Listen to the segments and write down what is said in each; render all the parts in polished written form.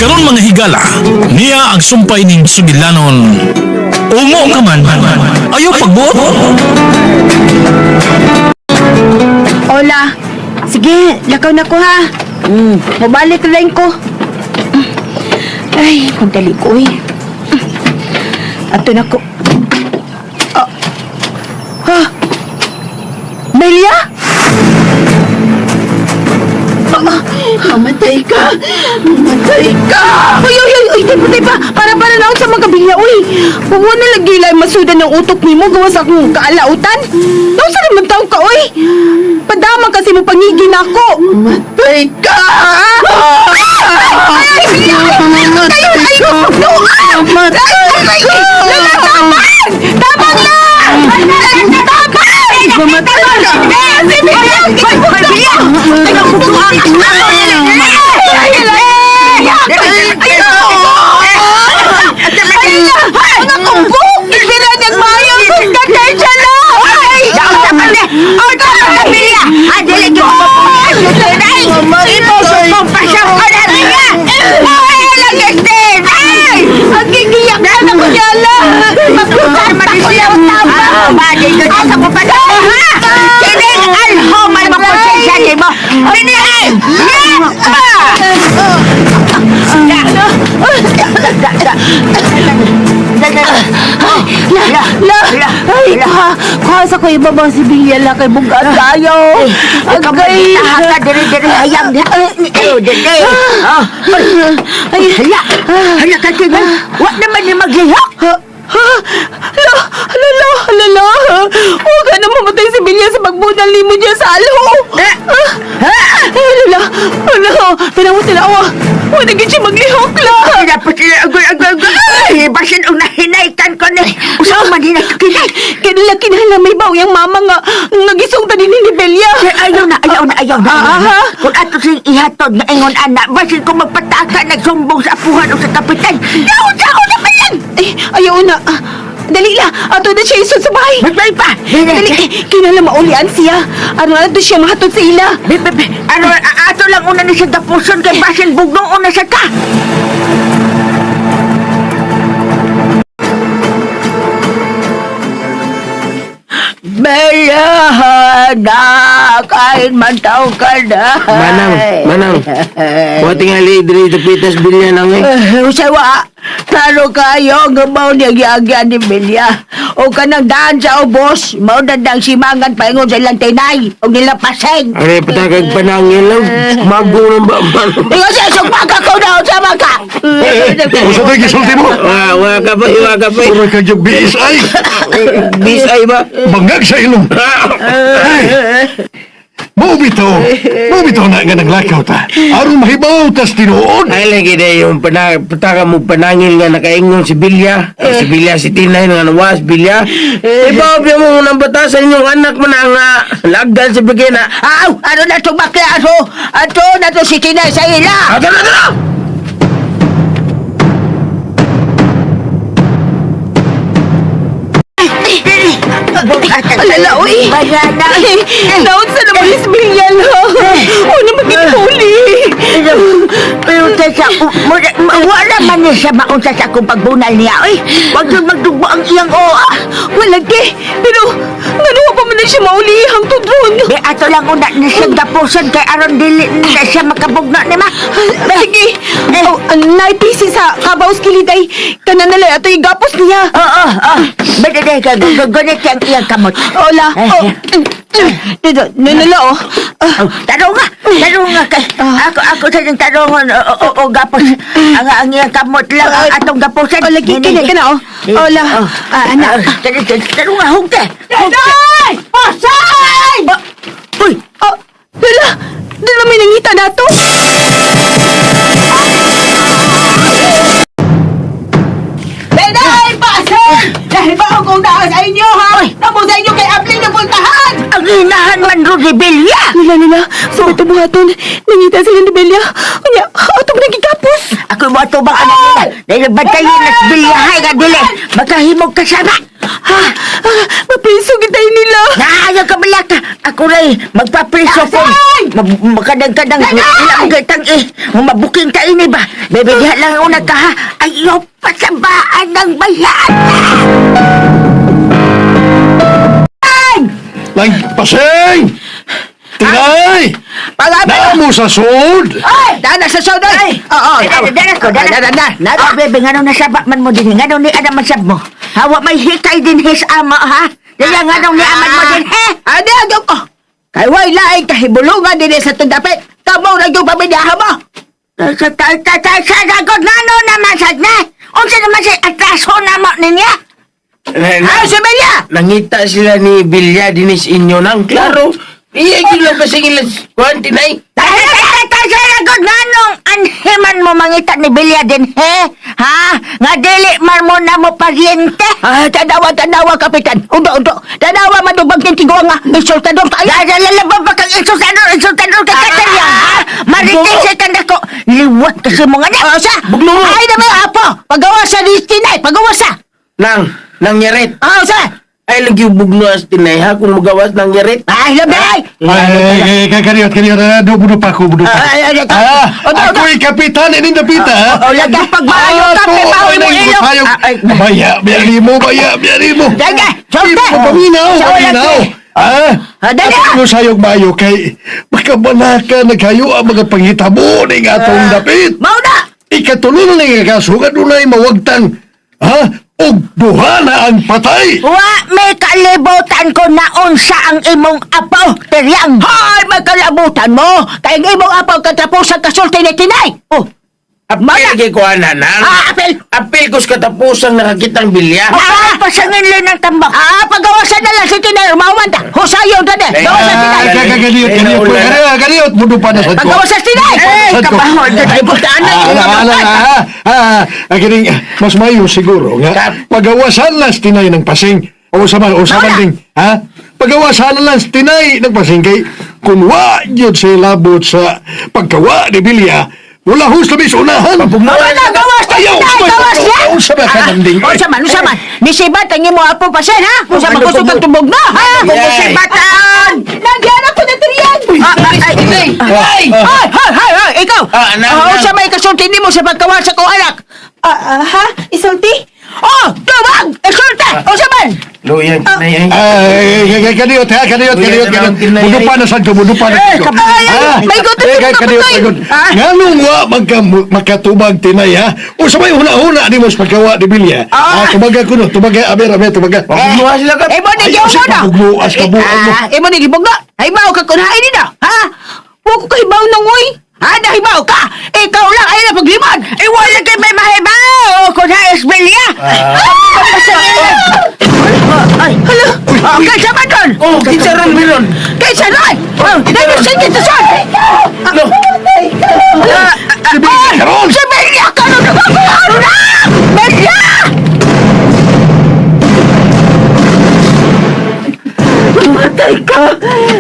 Karon, mga higala, niya ang sumpay ning sugilanon. Ungo ka man, ayaw pagbuot. Hola. Sige, lakaw na ko ha. Mabalik na rin ko. Ay, pagdali ko eh. Ato na ko. Ah. Ha? Melia? Mamatay ka! Mamatay ka! Uy, uy, uy, uy, di pa, di pa. Para na sa mga kabilya, uy. Huwag na lagi lang masudan ng utok nimo gawas akong kaalautan. Daw sa naman taong ka, uy. Padama kasi mo pangigin ako. Mamatay ka! Ay, ay, ay, ay, ay, ay, ay, ay, Lala, taman! Taman lang! Taman! Mamatay ka! Eh, si Bilya! Bilya! Mga kumbok! Ibira nagmayo! Kakarsya na! Ay! Ang gigiyak na na ko yala! La! Ay, kuha! Kuha sa ko ibabaw si Bilya la kay bugat kayo! Agay! Ay! Hala ka tingnan. Wa naman ni maglihok. Ha? Ha? Hala! Hala! Hala! Hala! Huwag ka na mamatay si Bilya sa pagbunal nimo niya sa alho! Ha? Ay, hala! Hala! Tanawa, tanawa! Huwag na gid siya maglihok la! Dapat sila agoy agoy agoy. Basin og nahinaytan ko ni. Usa man din kinay. Kaya kinahanglan may baw yang mama nga nagisong ta din ni Belia. Ayaw na, ayaw na, ayaw na. Ah, ah, ah. Kung ato sing ihatod nga ingon ana, basin ko magpataka nagsumbong sa apuhan o sa kapitan. Daw sa ako naman yan! Eh, ayaw na. Ah, dali la, ato na siya isod sa bahay. Magbay pa! Dali, eh, kinahanglan maulian siya. Ano ato siya mahatod sa ila. Be, be, be. Ano, ato lang una ni siya gapuson kay basin bugnong una sa ka. Bella, kain man tao ka na. Manang, manang. Wa tingali diri tapitas bilya nang eh. Usawa, klaro kayo, nga mao niya giagyan ni Belia. O kanang daan sa ubos, mao na dang simangan paingon sa ilang tinay, o nila paseng. Are patagag panangin lang mago ng ba man. Ingon sa isong baka ko na, usama ka! Usa to'y gisulti mo? Wa wa ka pa, wa ka pa. Mura ka yung BSI. Bisay ba? Bangag sa ilong. Ay! Mao bitaw na nga naglakaw ta. Aron mahibaw tas tinuod. Ay lagi na yung pataka mo panangin nga nakaingon si Bilya. Si Bilya si Tinay nga nawas Bilya. Ibaw mo nang batasan inyong anak mo na nga lagdan sa bigina. Aw, ano na itong bakla? Ato, ato na to si Tinay sa ila! Ato na na! Alala, uy. Banana! Daon sa naman si Bilya la. Wala magiging. Pero sa wala man niya siya maunsa sa akong pagbunal niya. Uy, wag yun magdugbo ang iyang oa. Wala ke. Pero, ngano pa man na siya mauli hangtod ron. Be, ato lang una ni siya gapuson kay aron dili na siya makabugna ni ma. Sige. Oh, naipisi sa kabaw skiliday. Kanan na lang ato igapos niya. Oo, oo. Be, de, gunit ang iyang kamot. Hola. Oh. Dito, nunula oh. Ah, Oh, tarong nga kay ako sa niyang tarongon o gapos. Ang iyang kamot lang ang atong gapusan. Oh, lagi kina kana oh. Hola. Ah, anak. Tarong nga hugte. Pasay! Pasay! Uy, Oh, lala. Doon na may nangita na to. Benay! Pasay! Dahil ba akong daan sa inyo, ha? Tamo sa inyo kay Aplin na pultahan! ang inahan man ro ni Belia. Lala, lala. Sa ito buhaton, nangita sila ni Belia. Unya, ato ba nagigapos? Ako mo ato bang anak nila? Dahil bantayin na si Belia hay nga dili. Magkahimog kasama. Ha? Ah, mapiso gitay nila. Naayaw ka malaka. Ako ray, magpapriso ko. Makadagkadang, ilang gatang eh. Mabuking ka ini ba? Bebe, diha lang una ka ha. Ayaw pasabaan ng bayan. Lang paseng! Tinay! Pagabay! Naamo sa sud! Ay! Dana sa soda! Ay! Oo, dana ko, dana. Dana, dana, dana. Oh, bebe, ngano nasaba man mo din, ngano ni adam man sab mo. Hawa may hikay din his ama, ha? Daya ngano ni aman mo din, he? Ade, agyo ko. Kay way laing kahibulungan din sa tundapit. Kamo na yung pamilya mo. Sa ta ta ta sa dagot ngano naman sad na. Unsa naman si atraso na mo ninya? Ah, si Belia! Nangita sila ni Bilya dinis inyo nang klaro. Iya gyud lang pasingil kuan Tinay. Dahil sa lagot nganong anhiman mo mangita ni Bilya din, he? Ha? Nga dili man mo na mo paryente? Ah, tanawa, tanawa, kapitan. Undo, undo. Tanawa, madubag ng tiguang nga. Insultador tayo. Lalabang pa kang insultador, insultador ka katarya, ha? Mariting sa kanda ko. Liwat kasi mo nga na. O, sa? Bugno mo. Ay, naman, apo. Pagawa sa ni Tinay, pagawa sa. Nang nangyarit. Ah, sa? Ay lagi bugno as Tinay ha kung magawas nangyarit. Ay, labi, ay. Ay, ay, kaniyot, kaniyot. Budo pa ko, budo pa. Ay, ay, ay, Ah, Odo, odo. ako'y kapitan, ining dapita, ha? Oh, lagi pagmaayo Ah, ka, to, pe, ay, mo ilong. sayog. Ah, ay. Baya, biyari mo, baya, biyari mo. Daga, sorte. Di mo paminaw, Sa wala paminaw. ke. Ah, Ah, dali, ako ah. mo sayog mayo kay makabalaka naghayo ang mga panghitabo ning atong dapit. Mao na. Ikatulo na ning kaso nga dunay mawagtang, ha? Og duha na ang patay. Wa may kalibutan ko naunsa ang imong apo, Tiryang. Hoy, may kalibutan mo! Kay ang imong apo katapusan kasulti ni Tinay! Oh, Apil kay kuan na nang. ah, apel! Apil ko sa katapusang nakakitang Bilya. Ah, pasangin lang ng tambak. Ah, pagawasan na lang si Tinay, umawan ta. Husayon ta de. Gawasan Ah, Tinay. kaniyot, kaniyot, kaniyot, kaniyot, budo pa na sad ko. Pagawasan Tinay! Eh, Sad ko. kabahon na tayo butaan na. Ah, ala, ala, ah, ah, ah, kining, mas mayo siguro nga. Pagawasan lang si Tinay ng pasing. O usaman ding, ha? Pagawasan lang si Tinay ng pasing kay kung wa yun siya labot sa pagkawa ni Bilya, wala hus labis unahan. Wala na, gawas na Ayaw, Tinay, sabay, gawas na! ayaw, sabay ka ng ding. Unsa man, unsa man. Nisibat ang imo apo pasen, ha? Unsa man kusog ang tubog na, ha? Kung Yay. nisibatan! Nagyan ako na Tiryang! Ay, Tinay! Ay! Ay, hay, hay, hay, ikaw! Ah, nang, Ah, nang. unsa may kasulti nimo sa pagkawa sa kong anak? Ah, ah, ha? Isulti? Oh, tubag! Isulti! Unsa man? Luyan Tinay ay. Ay, kaniyot, ha? Kaniyot, kaniyot, kaniyot. Budo pa na sad ko, budo pa na sad ko. Eh, ay, Ah, may gutom eh, sa kaniyot, kapatay. kaniyot. Ah. Nganong wa magkatubag Tinay, ha? Usa may huna-huna ni mo sa pagkawa ni Bilya. Ah, tubaga kuno, tubaga, aber, aber, tubaga. Pagbunuha sila ka. Imo ni Ayaw, gibugno siya na. pabugnuas ka, buang mo. Ah, imo ni gibugno. Hibaw ka kun hain na, ha? Wa ko kahibaw nang oy. Ha, nahibaw ka! Ikaw lang ay napagliman! Eh, wala kay may mahibaw! Kung ha, Esbelia! Ah! Ay, Hala, oh, kaysa man doon! Oh, kinsa ron meron? Kaysa ron! Oh, dahil kita son! No. Si Bilya karon! Si Belia karon! Nagpapaaro na! Belia! Mamatay ka!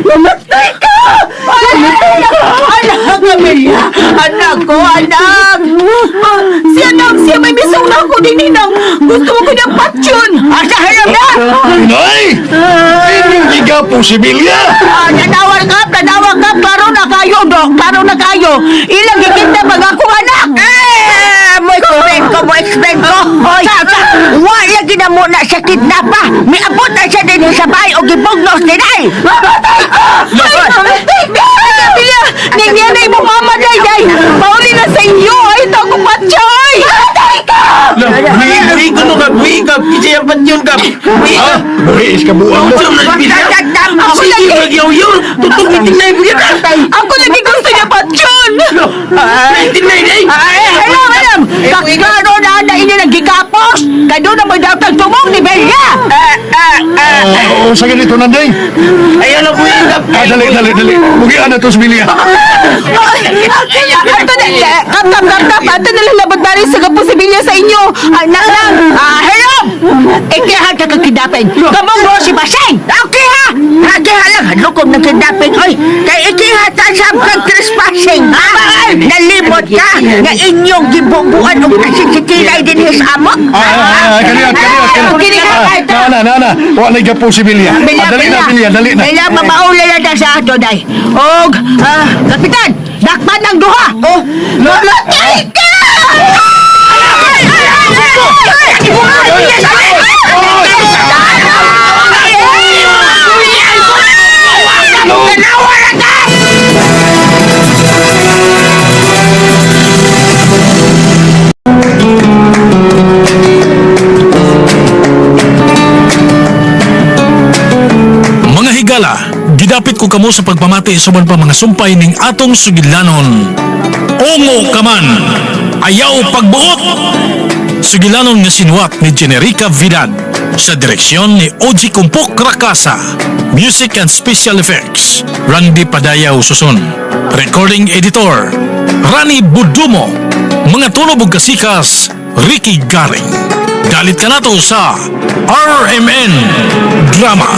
Mamatay ka! Mamatay ka! Anak, Belia! Anak ko, anak! Ah, siya nang, siya may misong na ako din ninang. Gusto mo ko niyang patsyon. Asa hayop na! Tinay! Inyong gigapo si Bilya! Ah, tanawan ka, tanawan ka, klaro na kayo, do. Klaro na kayo. Ilang gikinta pag akong anak. Eh, mo explain ko, mo explain ko. Hoy, sa, sa, wala gina mo na sa kidnapa. Miabot na siya din sa bahay o gibugnos din ay. Mamatay ka! Ay, mamatay ka! Bilya, ningyan na imo mama day day. Pauli na sa inyo. Ay, ito ako patsyoy. Mamatay ka! Buhi, buhi ko no ka, buhi ka. Kinsa yung patyon ka. Buhi ka. Ha? Buhi is kabuang mo. Unsa man Bilya? Ako Sige, lagi. nagyaw-yaw. Tutog ni Tinay Bilya. Ako lagi gusto niya patsyon. Ay, Tinay day. Ay, hello, madam. Kaklaro na na inyo nagigapos. Kado na mo daw kang tumong ni Belia. Ah, sa ganito nanding. Ayaw na buhi ka. Ah, dali, dali, dali. Bugian na to si Bilya. Ato na, kap, kap, kap, kap, ato na lang labot bari sa gapo si Bilya sa inyo. Ah, na lang. Ah, hello! Ikihan ka kang kidnapping. Kamong mo si Baseng! Okay ha! Hagiha lang, hadlukom ng kidnapping. Oy, kay ikiha ta sa kang trespassing, ha? Nalimot ka nga inyong gibubuan og kasing si Tilay din sa amo. Ah, ah, ah, kaliwat, kaliwat, kaliwat. Kini ka, Ah, na, na, na, na. Wa na gapo si Bilya. Ah, dali na, Bilya, dali na. Bilya, mabaula na ta sa ato, day. Og, ah, kapitan, dakpan ang duha. Oh, Mamatay ka! Mga higala, gidapit ko kamo sa pagpamati sa uban pa mga sumpay ning atong sugilanon. Ungo ka man, ayaw pagbuot! Sugilanon nga sinuwat ni Generica Vidad sa direksyon ni Oji Kumpok Rakasa. Music and Special Effects, Randy Padayaw Susun. Recording Editor, Rani Budumo. Mga tulob ug kasikas, Ricky Garing. Dalit ka nato sa RMN Drama.